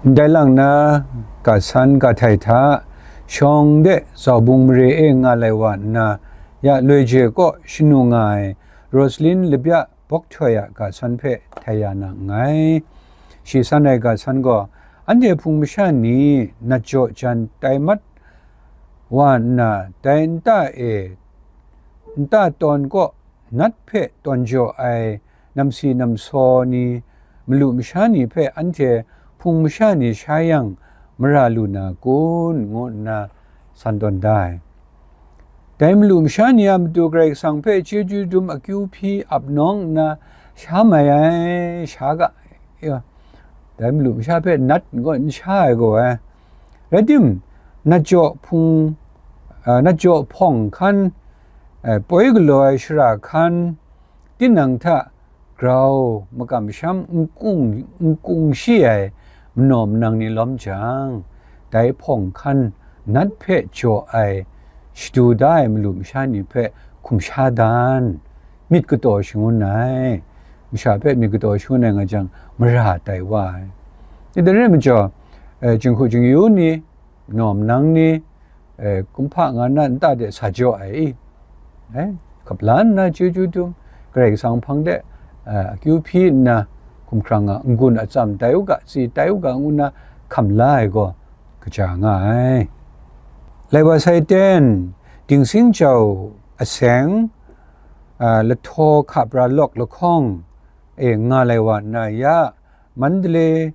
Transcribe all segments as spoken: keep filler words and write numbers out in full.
Ndai lang na, ga san ga htai hta, shawng de zaubung mare e nga lai wa nna, ya loi je kaw shanu nga ai Rosalin Labya Bok Htoi a ga san hpe htai ya na nngai. Shi san ai ga san gaw, anhte Hpung masha ni nat jaw jan tai mat wa nna, dai nta e, nta tawn kaw nat hpe tawn jaw ai namsi namsaw ni, malu masha ni hpe anhte Hpung masha ni sha yang mara lu na kun, ngu nna san tawn da ai. Dai malu masha ni a matu Karai Kasang hpe chyeju dum akyu hpyi ap nawng nna sha mai ai, sha ga, ya, dai malu masha hpe nat gaw n sha ai gaw ai. Rai tim, nat jaw hpung, a, nat jaw hpawng hkan, a, poi galaw ai shara hkan, tinang hta grau makam sham n kung, n kung shi ai manaw manang ni lawm jang, dai hpawng hkan nat hpe jaw ai shadu da ai malu masha ni hpe hkum sha dan, myit kataw shangun ai, masha hpe myit kataw shangun ai nga jang, mara tai wa ai. Dai rai majaw, e, jinghku jingyu ni, manaw manang ni, e, kumhpa nga na nta de sa jaw ai i, e, hkap la nna chyeju dum, Karai Kasang hpang de, e, akyu hpyi nna, hkumhkrang a n-gun atsam tai u ga, tsi tai u ga, ngu nna hkam la ai gaw kaja nga ai. Lai wa sai ten, Dingsing Jau aseng, a, Lahtaw Hka Pra Lawk lahkawng e nga lai wa nna ya, Mandalay,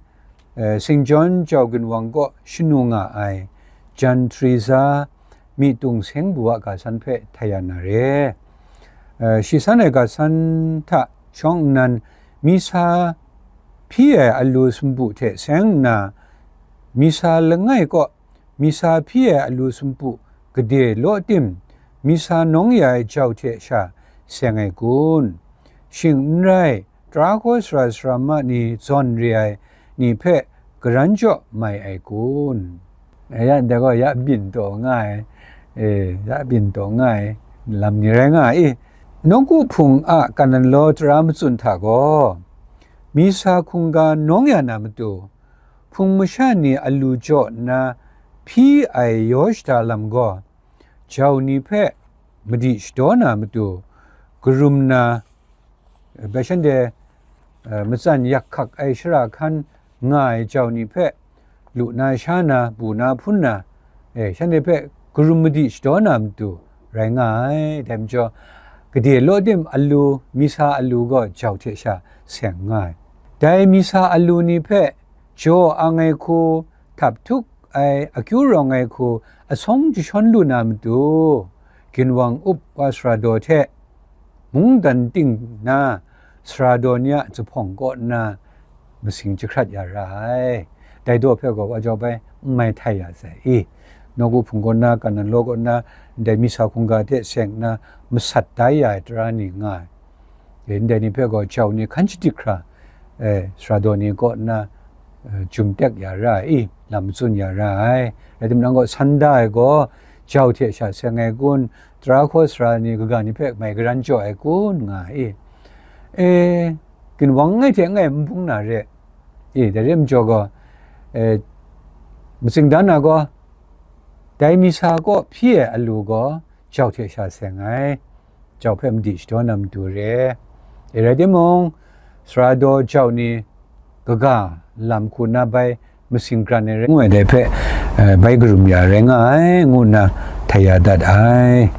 e, Saint John Jau Ginwang kaw shanu nga ai Jan Teresa myitung seng bu a ga san hpe htai ya na re. E, shi san ai ga san hta shawng nnan, misa hpyi ai alu sumpu hte seng nna, misa langai kaw misa hpyi ai alu sumpu gade law tim, misa nawng ya ai jau hte sha seng ai kun? Shing n rai, tara hkaw sara sara ma ni zawn re ai ni hpe garan jaw mai ai kun? Ya ndai gaw ya byin taw nga ai, e, ya byin taw nga ai lam ni rai nga ai i? Nawku hpung a kanan law tara matsun hta gaw, misa hkungga nawng ya na matu, hpung masha ni alu jaw nna hpyi ai yaw shada lam gaw, jau ni hpe madi shadaw na matu, karum na, bai shanhte, e, matsan yak hkak ai shara hkan nga ai jau ni hpe, lu na sha na, bu na hpun na, e, shanhte hpe karum madi shadaw na matu rai nga ai. Dai majaw, gade law tim alu, misa alu gaw jau hte sha seng nga ai. Dai misa alu ni hpe jaw ang ai hku, htap htuk ai, akyu rawng ai hku asawng jashawn lu na matu, ginwang up wa sara daw hte mungdan ting na sara daw ni a zuphpawng kaw nna masing jahkrat ya ra ai. Dai daw hpe gaw wa jau bai n mai htai ya sai i? Nawku hpung kaw nna, kanan law kaw nna, ndai misa hkungga hte seng nna masat dai ya ai tara ni nga ai. E, ndai ni hpe gaw jau ni hkan shadik hkra, e, sara daw ni kaw nna, e, jum tek ya ra ai i? Lam matsun ya ra ai. Rai timung, nang kaw san da ai gaw, jau hte sha seng ai kun? Tara hkaw sara ni kaga ni hpe mai garan jaw ai kun? Nga ai i? E, ginwang langai hte langai n bung na re i? Dai re majaw gaw, e, matsing dan na gaw, dai misa kaw hpyi ai alu gaw jau hte sha seng ai, jau hpe madi shadaw na matu re. E, rai timung, sara daw jau ni kaga lam hku na bai masing kran ai rai ngu ai, dai hpe, e, bai karum ya rai nga ai, ngu nna htai ya dat ai.